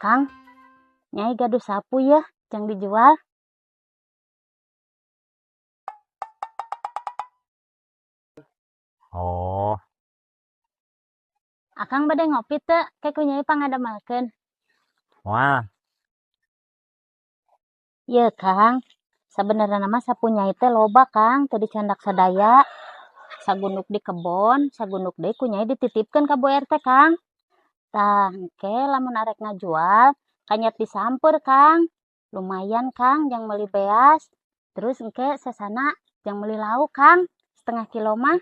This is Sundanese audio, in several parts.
Akang, Nyai gaduh sapu ya, jang dijual. Oh. Akang bade ngopi teu, ke ku Nyai pangadamelkeun. Moal. Ye Kang, sabenerna mah sapu Nyai teh loba Kang, teu dicandak sadaya. Sagunduk di kebon, sagunduk deui ku Nyai dititipkeun ka Bu RT Kang. Tah, engke lamun arek ngajual, kanyat disamper Kang. Lumayan Kang, jang meuli beas. Terus engke sesana jang meuli lauk Kang, setengah kilo mah.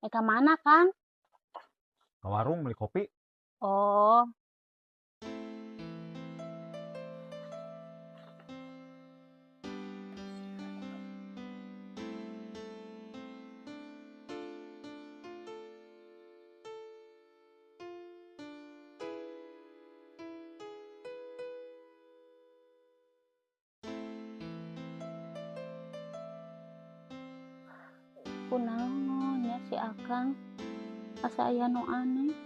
Ka mana Kang? Ke warung beli kopi. Oh. Kunaon ya si Akang, asa aya nu aneh.